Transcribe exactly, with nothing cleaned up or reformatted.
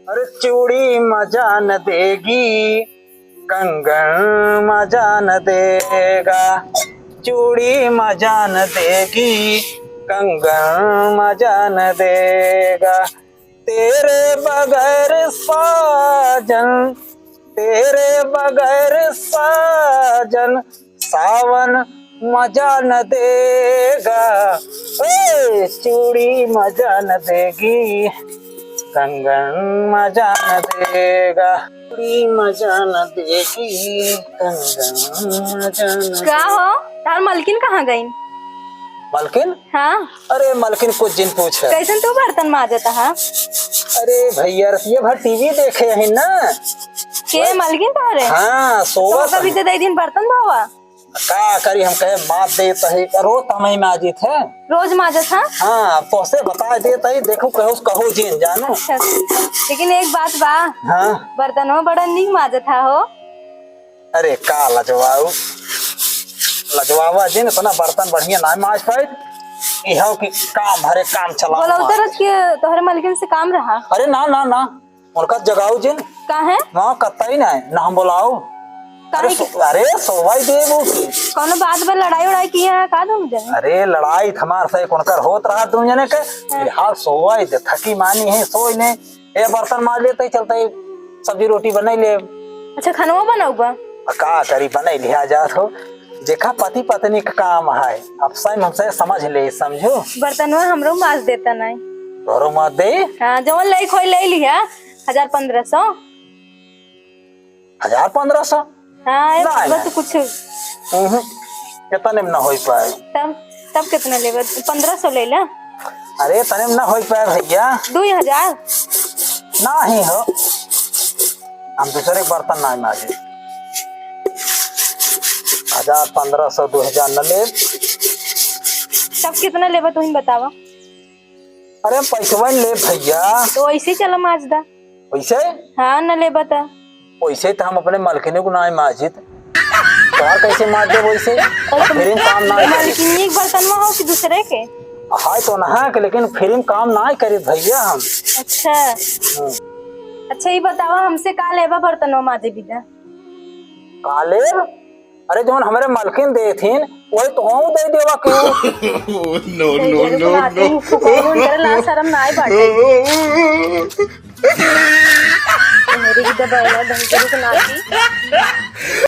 अरे चूड़ी मजा न देगी, कंगन मजा न देगा, चूड़ी मजा न देगी, कंगन मजा न देगा। तेरे बगैर साजन, तेरे बगैर साजन, सावन मजा न देगा। ए, चूड़ी मजा न देगी, कंगन मजा न देगा। चूड़ी मजा न देगी, कंगन मजा न का हो, तार मलकिन कहाँ गईन? मलकिन? हाँ। अरे मलकिन कुछ जिन पूछ। कैसन तू बर्तन माजत हा? अरे भैया, रतिया भर टीवी देखे ही ना। के मलकिन तोहरे? हाँ, सोवा तो कभी तो दे दिन बर्तन धोवा। का करी, हम कहे माज देत ही, रोज तो हम ही माजित है। रोज माजत हा? हाँ, अब तोहसे बता देत ही, देखो कहो, कहो जिन जानो। अच्छा, लेकिन एक बात बा। हाँ। बर्तनवा बड़ा नीक माजत हा हो। अरे का लजवाऊ, लजवावा जिन, इतना बर्तन बढ़िया ना माज पाइत। इहो कि काम भरे काम चलाओ बोला मार। उतर के तोहरे मलकिन से काम रहा। अरे ना ना ना, उनका जगाऊ जिन। काहे? ना कतई ना, ना हम बोलाओ। काहे अरे कि सो-, अरे सोवाई देबू की। कौनो बात बा, लड़ाई उड़ाई किया है का दोनों जने? अरे लड़ाई हमार से उनकर होत रहा दोनों जने के। हाँ। फिलहाल सोवाई दे, थकी मानी है, सोई ने। ए बर्तन माज लेते ही चलते ही सब्जी रोटी बनाई ले। अच्छा, खानवा बनाऊ बा? आ, का करी, बनाई लिहा जात हो। जेका पति पत्नी का काम है, अब सही हमसे समझ ले, समझो। बर्तनवा हमरो माज देता नहीं। तोहरो माज दे? हाँ, जवन लई खोई ले लिहा, हजार पन्द्रह सौ। हजार पन्द्रह सौ? हाँ, ए, नहीं, बस नहीं। कुछ। हम्म, इतने में ना हो पाए। तब, तब कितना लेबे? पन्द्रह सौ ले ला। अरे, इतने में ना हो पाए भैया। दुई हजार? नहीं हो, हम दूसरे बर्तन ना माजे। हजार पन्द्रह सौ, दुई हजार न ले। तब कितना लेबे, तू ही बतावा। अरे, हम पैसवा ले भैया। तो वैसे ही चलो माज दा। वैसे? हाँ, न लेबा त। वैसे तो हम अपने मलकिनी को ना माजित। तोहार कैसे माज दे वैसे? और तुम फ्री में काम ना करे। मलकिनी के बर्तनवा हो कि दूसरे के? हाय तो ना के, लेकिन फ्री में काम ना करे भैया हम। अच्छा। हम्म। अच्छा, ये बतावा, हमसे का लेबा बर्तनवा माजे बिदा? का लेब? अरे, जौन हमरे मलकिन देथिन, वही तोहू दे देवा के। No, no, no, no। करे, लाज शरम नाय बाटे। मेरी की दबाइला, ढंग से रुक नाती।